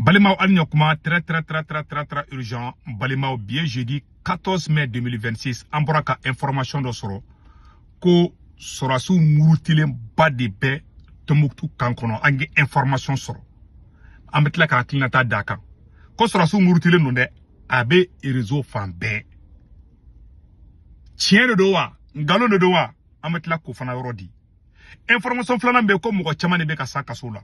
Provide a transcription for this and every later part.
Balimaw, aw ni ɲakuma. Très très très très très très urgent, balimaw. Bi ye jeudi 14 mai 2026. An bɔra ka information dɔ sɔrɔ ko sɔrɔdasiw murutilenba de bɛ Tombouctou camp kɔnɔ. An ye information sɔrɔ, an bɛ tila ka hakilinata d'a kan ko sɔrɔdasiw murutilen don dɛ. A bɛ réseau fan bɛɛ. Tiɲɛ de don wa, nkalon de don wa? An bɛ tila k'o fana yɔrɔ di. Information filanan bɛ yen ko mɔgɔ caman de bɛ ka sa kaso la.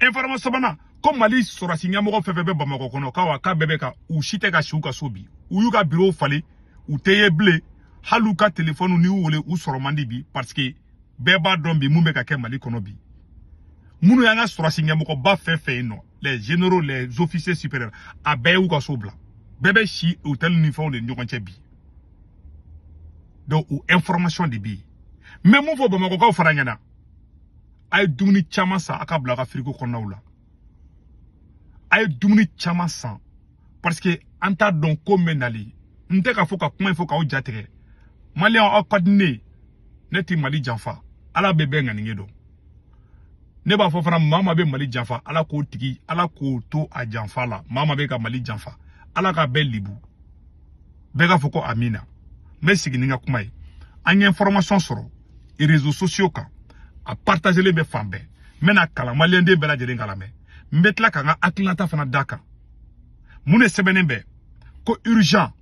Information sabanan, ko Mali sɔrɔdasi ɲɛmɔgɔ fɛn fɛn bɛ Bamakɔ kɔnɔ, k'a wa k'a bɛɛ bɛ ka u si tɛ ka si u ka so bi. U y'u ka bureau falen, u tɛ ye bilen. Hali u ka telefɔni, n'i y'u wele, u sɔrɔ man di bi, parce que bɛɛ b'a dɔn bi mun bɛ ka kɛ Mali kɔnɔ bi. Minnu y'an ka sɔrɔdasi ɲɛmɔgɔba fɛn fɛn yen nɔ, les généraux, les officiers supérieurs, a bɛɛ y'u ka so bila. Bɛɛ bɛ si hôtel ni fɛnw de ni ɲɔgɔn cɛ bi. Donc o information de bɛ yen. N bɛ mun fɔ Bamakɔkaw fana ɲɛna? A ye dumuni caman san, a ka bila a ka frigo kɔnɔnaw la. A ye dumuni caman san, parce que an t'a dɔn ko min bɛ nali. N tɛ k'a fɔ ka kuma in fɔ k'aw jatigɛ. Maliyɛnw, aw ka di ne ye. Ne tɛ Mali janfa. Ala bɛ bɛɛ ŋaniye dɔn. Ne b'a fɔ fana, maa maa bɛ Mali janfa, Ala k'o tigi, Ala k'o to a janfa la. Maa maa bɛ ka Mali janfa, Ala k'a bɛɛ libu. Bɛɛ k'a fɔ ko amina. N bɛ sigi ni n ka kuma ye. An ye information sɔrɔ réseaux sociaux kan, a partagelen bɛ fan bɛɛ. N bɛna kalan, maliyɛnden bɛɛ lajɛlen k'a lamɛn. N bɛ tila ka n ka hakilinata fana d'a kan. Mun de sɛbɛnnen bɛ? Ko urgent,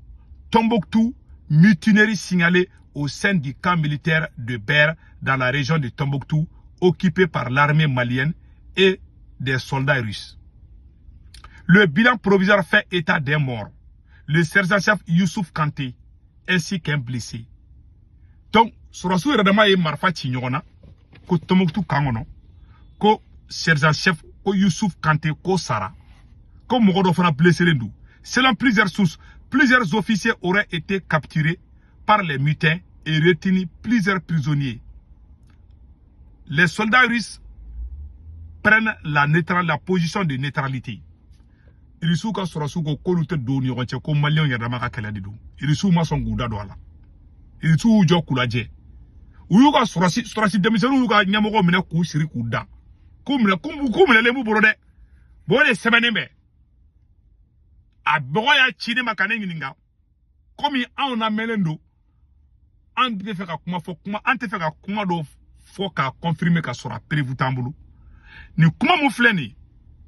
Tombouctou, mutinerie signalée au sein du camp militaire de Ber dans la région de Tombouctou, occupé par l'armée malienne et des soldats russes. Le bilan provisoire fait état des morts. Le sergent-chef Youssouf Kanté ainsi qu'un blessé. Donc, sɔrɔdasiw yɛrɛ dama ye marifa ci ɲɔgɔn na ko Tombouctou camp kɔnɔ, ko sergent-chef ko Youssouf Kanté ko sara, ko mɔgɔ dɔ fana blessé don. Selon plusieurs sources, plusieurs officiers auraient été capturés par les mutins et retenu plusieurs prisonniers. Les soldats russes prennent la position de neutralité. Irisiw ka sɔrɔdasiw ko k'olu tɛ don u ni ɲɔgɔn cɛ, ko maliyɛnw yɛrɛ dama ka kɛlɛ de don. Irisiw ma sɔn k'u da don a la. Irisiw y'u jɔ k'u lajɛ. U y'u ka sɔrɔdasi denmisɛnninw y'u ka ɲɛmɔgɔw minɛ k'u siri k'u da, k'u minɛ, k'u minɛlen b'u bolo dɛ. Bon, o de sɛbɛnnen bɛ. A mɔgɔ y'a ci ne ma ka ne ɲininka. Komi anw lamɛnnen don, an tɛ fɛ ka kuma fɔ kuma, an tɛ fɛ ka kuma dɔ fɔ k'a confirmer ka sɔrɔ a preuve t'an bolo. Nin kuma mun filɛ nin ye,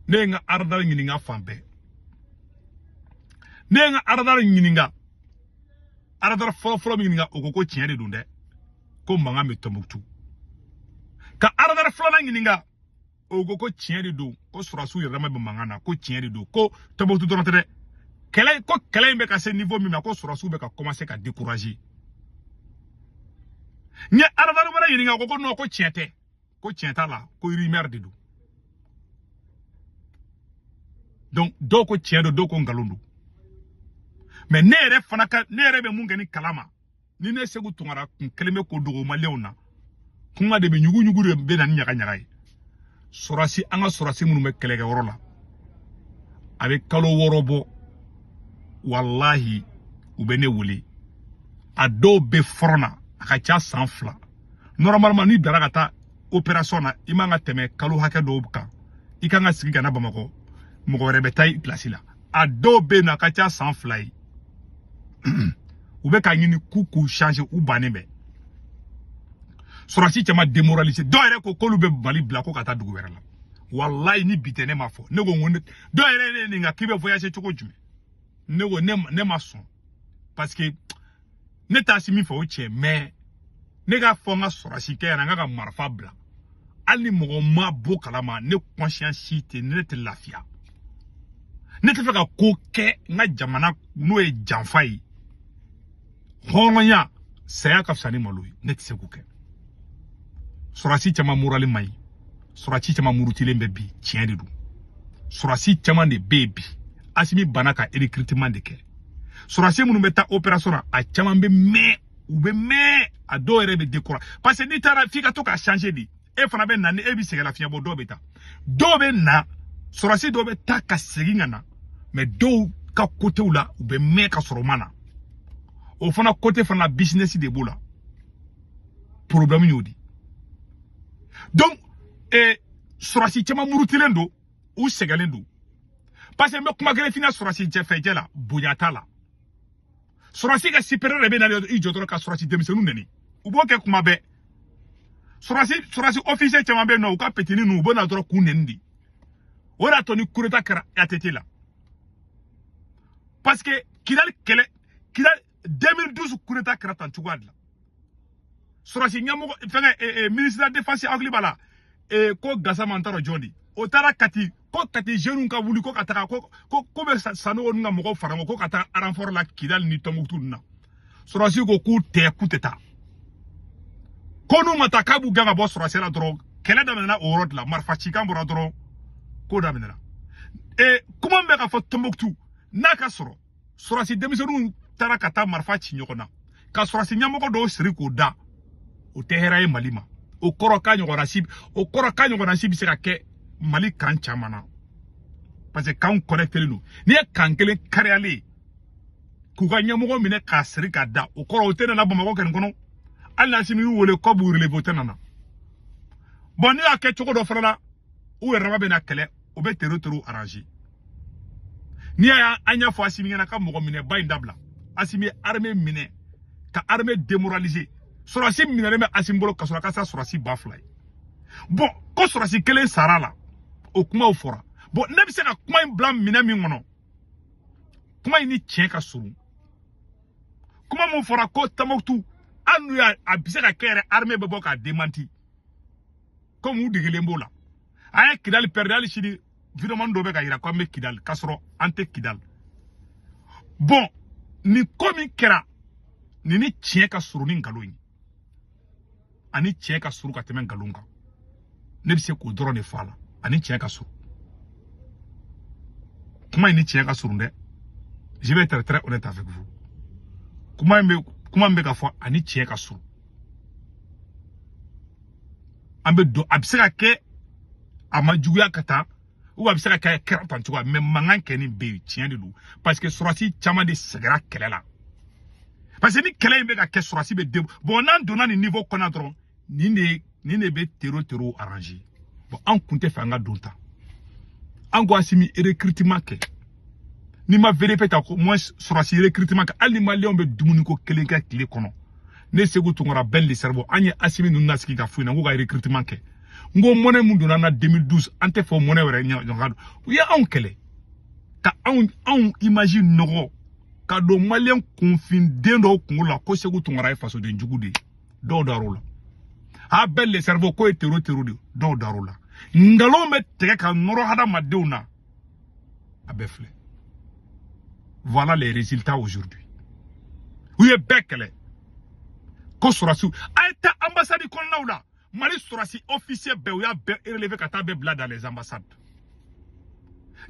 ne ye n ka radar ɲininka fan bɛɛ. Ne ye n ka radar ɲininka, radar fɔlɔ-fɔlɔ min ɲininka, o ko ko tiɲɛ de don dɛ, ko mankan bɛ Tɔnbukutu. Ka radar filanan ɲininka, o ko ko tiɲɛ de don, ko sɔrɔdasiw yɛrɛ dama bɛ mankan na, ko tiɲɛ de don, ko Tɔnbukutu dɔrɔn tɛ dɛ. Kɛlɛ ko kɛlɛ in bɛ ka se niveau min na, ko sɔrɔdasiw bɛ ka commencer ka décourager. N ye radar wɛrɛ ɲininka, o ko ko non, ko tiɲɛ tɛ, ko tiɲɛ t'a la, ko rumeur de don. Donc dɔw ko tiɲɛ don, dɔw ko nkalon don. Mais ne yɛrɛ fana ka, ne yɛrɛ bɛ mun kɛ ni kalama ni ne Segu Tunkara kun kelen bɛ k'o dogo maliyɛnw na, kuma de bɛ ɲugu-ɲugu de bɛ na ni ɲaga-ɲaga ye. Sɔrɔdasi, an ka sɔrɔdasi minnu bɛ kɛlɛkɛyɔrɔ la, a bɛ kalo 6 bɔ, walahi u bɛ ne wele. A dɔw bɛ front na, a ka ca san 2. Normalement, n'i bilara ka taa opération na, i man ka tɛmɛ kalo hakɛ dɔw kan, i kan ka sigi ka na Bamakɔ, mɔgɔ wɛrɛ bɛ taa i place la. A dɔw bɛ yen nɔ, a ka ca san 2 ye, u bɛ ka ɲini k'u changer, u bannen bɛ. Sɔrɔdasi caman démoralisé. Dɔw yɛrɛ ko k'olu bɛ Mali bila ko ka taa dugu wɛrɛ la. Walayi, ni bi tɛ, ne m'a fɔ. Ne ko n ko ne dɔw yɛrɛ ye ne ɲininka k'i bɛ voyager cogo jumɛn. Ne ko ne ma sɔn, parce que ne t'a si min fɛ o tiɲɛ. Mais ne k'a fɔ n ka sɔrɔdasi kɛ ɲɛna, n ka marifa bila, hali ni mɔgɔ ma bɔ kalama, ne conscience tɛ, ne tɛ lafiya. Ne tɛ fɛ ka ko kɛ n ka jamana n'o ye janfa ye. Hɔrɔnya, saya ka fisa ni malo ye. Ne tɛ se k'o kɛ. Sɔrɔdasi caman moral man ɲi. Sɔrɔdasi caman murutilen bɛ bi. Tiɲɛ de don, sɔrɔdasi caman de bɛ yen bi. Asimi banna ka recrutement de kɛ. Sɔrɔdasi minnu bɛ taa opération na, a caman bɛ mɛn, u bɛ mɛn, a dɔw yɛrɛ bɛ décourager, parce que n'i taara, f'i ka to ka changer de. E fana bɛ na, ni e bɛ sɛgɛn lafiɲɛ bɔ, dɔw bɛ taa, dɔw bɛ na. Sɔrɔdasi dɔw bɛ taa ka segin ka na, mais dɔw ka côtéw la, u bɛ mɛn ka sɔrɔ u ma na. O fana côté fana, business de b'o la, problème y'o di. Donc sɔrɔdasi caman murutilen don, u sɛgɛnnen don. Parce que n bɛ kuma kelen f'i ɲɛna, sɔrɔsi jɛfɛjɛ la, bonya t'a la. Sɔrɔsi ka supérieur de bɛ na i jɔ dɔrɔn ka sɔrɔsi denmisɛnninw nɛni. U b'o kɛ kuma bɛɛ. Sɔrɔsi officier caman bɛ yen nɔ, u ka petini ninnu, u bɛ na dɔrɔn k'u nɛni de. O de y'a to ni coup d'état kɛra ATT la. Parce que Kidali kɛlɛ, Kidali 2012 coup d'état kɛra tan cogoya de la. Sɔrɔsi ɲɛmɔgɔ fɛngɛ, ministre de la Défense, hakili b'a la, ko Gasama, n t'a dɔn jɔn de. O taara Kati ko Kati jeunes ka wuli ko ka taga ko bɛ Sanogo ninnu ka mɔgɔw fara ɲɔgɔn ko ka taa renfort la Kidali ni Tɔnbukutu ninnu na. Sɔrɔsi ko k'u tɛ, k'u tɛ taa. Ko n'u ma taa, k'a b'u gɛn ka bɔ sɔrɔsiya la dɔrɔn. Kɛlɛ daminɛna o yɔrɔ de la, marifa cikan bɔra dɔrɔn, ko daminɛna. Kuma min bɛ ka fɔ Tɔnbukutu n'a ka sɔrɔ sɔrɔsi denmisɛnninw taara ka taa marifa ci ɲɔgɔn na ka sɔrɔsi ɲɛmɔgɔ dɔw siri k'o da, o tɛ hɛrɛ ye Mali ma. O kɔrɔ k'a ɲɔgɔnna si bɛ se ka kɛ Mali kan caman na, parce que kanw connecté don. N'i ye kan kelen kariyalen k'u ka ɲɛmɔgɔ minɛ k'a siri k'a da, o kɔrɔ o tɛ nana Bamakɔ kɛ nin kɔnɔ. Hali n'Asimi y'u wele k'u b'u relever, o tɛ nana. Bon, n'u y'a kɛ cogo dɔ fana la, u yɛrɛ dama bɛ na kɛlɛ, o bɛ terro terro arranger. N'i y'a an y'a fɔ Asimi ɲɛna ka mɔgɔ minɛba in dabila. Asimi ye armée minɛ ka armée démoraliser. Sɔrɔsi minɛlen bɛ Asimi bolo ka sɔrɔ a ka sa sɔrɔsi 2000 ye. Bon, ko sɔrɔsi kelen sara la, o kumaw fɔra. Bon, ne bɛ se ka kuma in bila minɛ min kɔnɔ, kuma in ni tiɲɛ ka surun. Kuma mun fɔra ko Tɔnbukutu, hali n'u y'a, a bɛ se ka kɛ yɛrɛ armée bɛ bɔ k'a démenti, komi u degelen b'o la. An ye Kidali perdre, hali sini vidéoman dɔ bɛ ka yira k'an bɛ Kidali k'a sɔrɔ an tɛ Kidali. Bon, nin ko min kɛra nin ni tiɲɛ ka surun ni nkalon ye, ani tiɲɛ ka surun ka tɛmɛ nkalon kan. Ne bɛ se k'o dɔrɔn de fɔ a la. Ani tiɲɛ ka surun, kuma in ni tiɲɛ ka surun dɛ. Je vais être très honnête avec vous. Kuma in bɛ ka fɔ, ani tiɲɛ ka surun. An bɛ don, a bɛ se ka kɛ a ma juguya ka taa ou a bɛ se ka kɛ a kɛra tan cogoya, mais mankan kɛ nin bɛ yen, tiɲɛ de don, parce que sɔrɔsi caman de sɛgɛnra kɛlɛ la. Parce que ni kɛlɛ in bɛ ka kɛ, sɔrɔsi bɛ den. Bon, n'an donna nin niveau kɔnɔ dɔrɔn, nin de bɛ terro terro arranger. Bon, an kun tɛ fɛ an ka don ta. An ko Asimi, recrutement kɛ. N'i ma VDP ta, ko moins sɔrɔsi recrutement kɛ. Hali ni maliyɛnw bɛ dumuni ko kelen kɛ tile kɔnɔ. Ne Segu Tunkara bɛɛ le cerveau, an ye Asimi ninnu nasigi ka f'u ɲɛna k'u ka recrutement kɛ. N ko mɔnɛ mun donna an na 2012, an tɛ fɛ o mɔnɛ wɛrɛ ɲɔgɔn ka don. U ye anw kɛlɛ ka anw image nɔgɔ ka don maliyɛn kunfinden dɔw kunkolo la ko Segu Tunkara ye fasoden jugu de ye. Dɔw dar'o la. A bɛɛ le cerveau k'o ye terro terro de ye, dɔw dar'o la. Nkalon bɛ tigɛ ka nɔrɔ hadamadenw na, a bɛɛ filɛ. Voilà les résultats aujourd'hui. U ye bɛɛ kɛlɛ ko sɔrɔsiw a ye taa ambassade kɔnɔnaw la. Mali sɔrɔsi officier bɛɛ, u y'a bɛɛ relever ka taa bɛɛ bila dans les ambassades.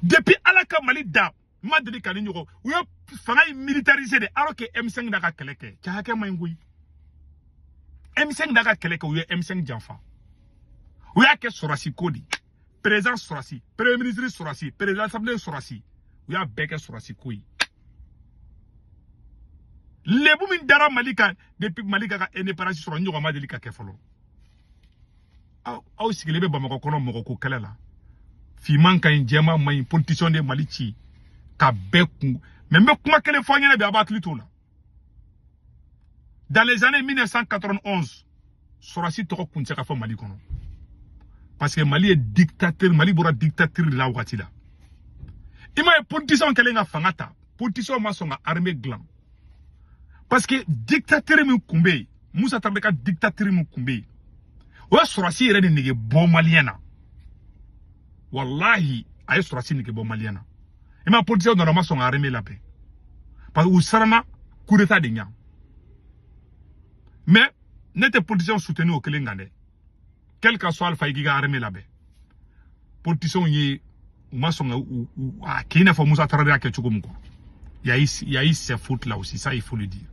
Depuis Ala ka Mali da, ma deli ka ni ɲɔgɔn. U ye fanga in militariser de, alors que M5 da ka kɛlɛ kɛ. Cɛ, hakɛ ma ɲi koyi. M5 da ka kɛlɛ kɛ, u ye M5 janfa. U y'a kɛ sɔrɔsi ko de. Président sɔrɔsi, premier ministre sɔrɔsi, président assemblée sɔrɔsi, u y'a bɛɛ kɛ sɔrɔsi ko ye. Lebu min dara Mali kan depuis Mali ka indépendance sɔrɔ, n ɲɔgɔn ma deli ka kɛ fɔlɔ. Aw sigilen bɛ Bamakɔ kɔnɔ mɔgɔ ko kɛlɛ la. Finman ka ɲi, jɛman man ɲi, politicien de Mali ci ka bɛɛ kun. Mais n bɛ kuma kelen fɔ an ɲɛna bi, a b'a hakili t'o la. Dans les années 1991, sɔrɔsi tɔgɔ kun tɛ se ka fɔ Mali kɔnɔ, parce que Mali ye dictateur, Mali bɔra dictature de la wagati la. I m'a ye, politicien kɛlen ka fanga ta, politicien ma sɔn ka armée dilan, parce que dictateur min kun bɛ yen, Musa Tarawele ka dictature min kun bɛ yen, o ye sɔrɔsi yɛrɛ de nege bɔ maliyɛn na. Walahi, a ye sɔrɔsi nege bɔ maliyɛn na. I ma politicien nana, ma sɔn ka armée labɛn, parce que u siranna coup d'état de ɲɛ. Mais ne tɛ politicien soutenir o kelen kan dɛ. Quel que soit alpha, i k'i ka armée labɛn. Politiciens ye, u ma sɔn ka u a k'i n'a fɔ Musa Tarawele y'a kɛ cogo min quoi. Il y a eu ces fautes là aussi, ça il faut le dire.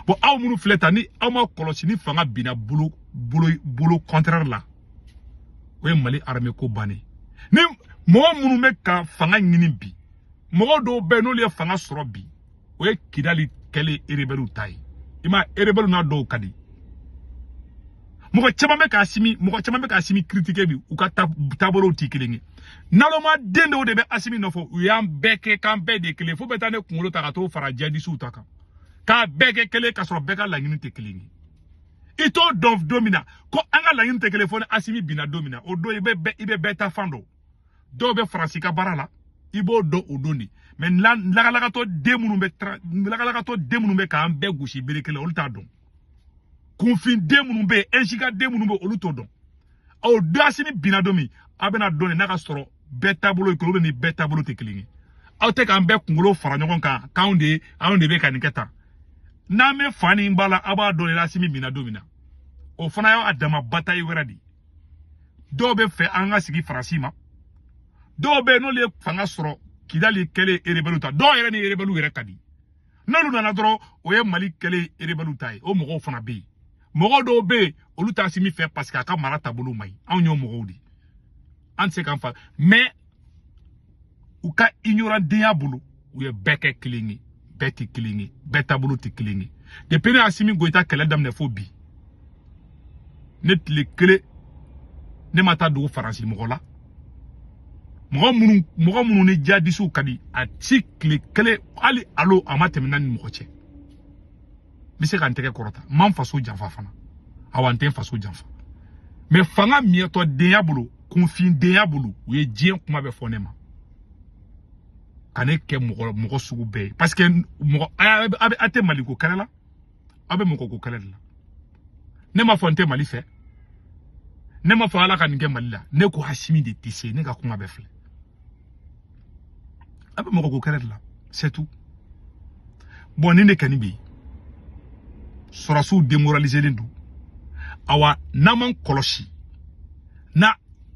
Bon, aw minnu filɛ tan, ni aw ma kɔlɔsi, ni fanga binna bolo bolo bolo contraire la, o ye Mali armée ko bannen. Ni mɔgɔ minnu bɛ ka fanga ɲini bi, mɔgɔ dɔw bɛ yen, n'olu ye fanga sɔrɔ bi, o ye Kidali kɛlen rebelle ta ye. I ma rebelle n'a dɔw ka di. Mɔgɔ caman bɛ k'Asimi, mɔgɔ caman bɛ k'Asimi critiquer bi, u ka taabolow tɛ kelen ye. Naloma den dɔw de bɛ Asimi nɔfɛ, u y'an bɛɛ kɛ k'an bɛɛ de kelen, fo bɛ taa ne kunkolo ta ka t'o fara jihadisiw ta kan, k'a bɛɛ kɛ kelen, k'a sɔrɔ bɛɛ ka laɲini tɛ kelen ye. I t'o dɔn don min na ko an ka laɲini tɛ kelen, fo ni Asimi binna don min na, o don i bɛ bɛɛ ta fan dɔn. Dɔw bɛ Faransi ka baara la, i b'o dɔn o don de. Mais lagalakatɔ den minnu bɛ lagalakatɔ den minnu bɛ k'an bɛɛ gosi bere kelen, olu t'a dɔn. Kunfin den minnu bɛ yen, ɛnsika den minnu bɛ yen, olu t'o dɔn. O don Asimi binna don min, a bɛna dɔn de n'a ka sɔrɔ bɛɛ taabolo ye kelen ni bɛɛ taabolo tɛ kelen ye. Aw tɛ k'an bɛɛ kunkolo fara ɲɔgɔn kan k'anw de anw de bɛ ka nin kɛ tan. N'an bɛ fa ni ba la, aw b'a dɔn de Asimi binna don min na. O fana y'a dama bataille wɛrɛ de ye. Dɔw bɛ fɛ an ka sigi Faransi ma, dɔw bɛ yen n'olu ye fanga sɔrɔ Kidali kɛlen rebelle ta, dɔw yɛrɛ ni rebelle yɛrɛ ka di, n'olu nana dɔrɔn o ye Mali kɛlen rebelle ta ye. O mɔgɔw fana bɛ yen. Mɔgɔ dɔw bɛ yen, olu t'a Asimi fɛ parce que a ka mara taabolo man ɲi. Anw y'o mɔgɔw de ye, an tɛ se k'an fa, mais u ka ignorantdenya bolo, u ye bɛɛ kɛ kelen ye. Bɛɛ tɛ kelen ye, bɛɛ taabolo tɛ kelen ye. Depuis ne Asimi Goyita kɛlɛ daminɛ fo bi, ne tile kelen ne ma taa dogo Faransi mɔgɔ la. Mɔgɔ minnu ni jihadisiw ka di, a ti tile kelen hali alo a ma tɛmɛ n'a ni mɔgɔ cɛ. N bɛ se ka n tɛgɛ kɔrɔta, n m'an faso janfa fana, awa n tɛ n faso janfa. Mais fanga miɲɛtɔ denya bolo, kunfindenya bolo, u ye diɲɛ kuma bɛɛ fɔ ne ma, ka ne kɛ mɔgɔ sugu bɛɛ ye. Parce que mɔgɔ a tɛ Maliko kɛlɛ la, aw bɛ mɔgɔ ko kɛlɛ de la. Ne ma fɔ n tɛ Mali fɛ, ne ma fɔ Ala ka nin kɛ Mali la, ne ko Asimi de tɛ se. Ne ka kuma bɛɛ filɛ, a bɛ mɔgɔ ko kɛlɛ de la, c'est tout. Bon, nin de kɔni bɛ yen, sɔrɔsiw démoraliselen don. Awa n'an m'an kɔlɔsi na,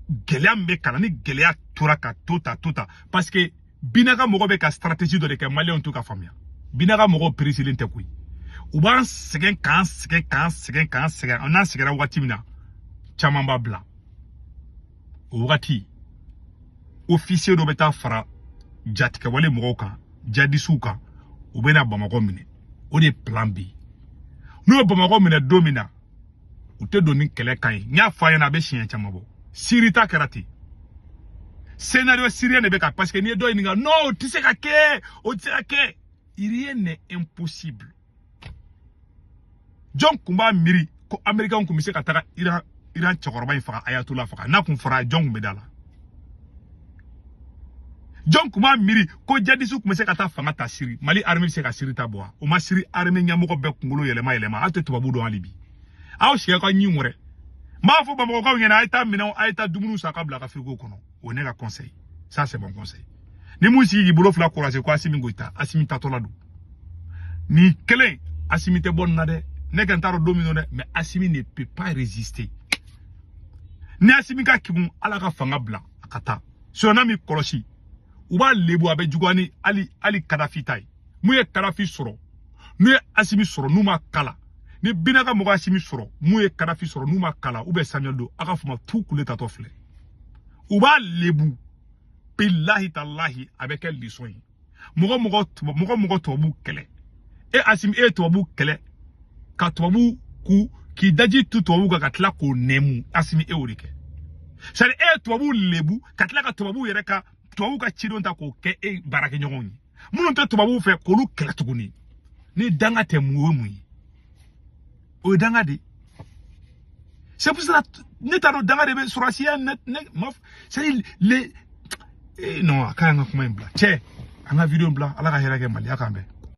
gɛlɛya min bɛ ka na, ni gɛlɛya tora ka to ta to ta, parce que Bina ka mɔgɔ bɛ ka stratégie dɔ de kɛ, maliyɛnw t'u ka faamuya. Bina ka mɔgɔw pereselen tɛ koyi, u b'an sɛgɛn k'an sɛgɛn k'an sɛgɛn k'an sɛgɛn. N'an sɛgɛnna waati min na, caman b'a bila. O wagati officier dɔ bɛ taa fara jatigɛwale mɔgɔw kan, jihadisiw kan, u bɛna Bamakɔ minɛ. O de ye plan B. N'u ye Bamakɔ minɛ don min na, u tɛ don ni kɛlɛ kan ye. N y'a fɔ a ɲɛna, a bɛ siɲɛ caman bɔ. Siri ta kɛra ten, scénario syrien de bɛ ka, parce que n'i ye dɔ ɲininka, non, o tɛ se ka kɛ, o tɛ se ka kɛ. Rien n'est impossible. Jɔn kun b'a miiri ko américain kun bɛ se ka taga Iran cɛkɔrɔba in faga, Ayatollah faga? N'a kun fɔra, jɔn kun bɛ da la? Jɔn kun b'a miiri ko jihadisiw kun bɛ se ka taa fanga ta Siri? Mali armée bɛ se ka Siri ta bɔ wa? O ma Siri armée ɲɛmɔgɔ bɛɛ kunkolo yɛlɛma yɛlɛma. Aw tɛ tubabu dɔn hali bi, aw sigi ka ɲin wɛrɛ. N b'a fɔ Bamakɔkaw ɲɛna, a ye taa minɛnw, a ye taa dumuniw san ka bila ka frigo kɔnɔ. O ye ne ka conseil, ça c'est mon conseil. Ni mun sigi k'i bolo fila kɔrɔsi ko Asimi Goyita, Asimi tatɔla don nin kelen, Asimi tɛ bɔ nin na dɛ. Ne kɛ n t'a dɔn don min dɛ, mais Asimi ne peut pas résister. Ni Asimi ka kegun, Ala ka fanga bila a ka taa. Sinon n'a m'i kɔlɔsi, u b'a lebu, a bɛ juguya ni hali Kadafi ta ye. Mun ye Kadafi sɔrɔ? N'u ye Asimi sɔrɔ, n'u ma kala, ni Bina ka mɔgɔ Asimi sɔrɔ, mun ye Kadafi sɔrɔ n'u ma kala, ou bien Samuel Do, a ka fama tu kule tatɔ filɛ, u b'a lebu. Bilahi talahi, a bɛ kɛ leçon ye. Mɔgɔ tubabu kɛlɛ, e Asimi, e ye tubabu kɛlɛ ka tubabu k'u k'i daji tu tubabu kan ka tila k'o nɛmu. Asimi, e y'o de kɛ. C'est à dire e ye tubabu lebu ka tila ka tubabu yɛrɛ ka tubabu ka cidenw ta k'o kɛ e baarakɛɲɔgɔnw ye, minnu tɛ tubabuw fɛ, k'olu kɛlɛ tuguni. Ni danga tɛ, mun ye mun ye? O ye danga de ye. C'est pour cela ne t'a dɔn danga de bɛ sɔrɔsiya ne ma, c'est à dire les eh, non, a ka an ka kuma in bila cɛ, an ka vidéo bila. Ala ka hɛrɛ kɛ Mali, a k'an bɛn.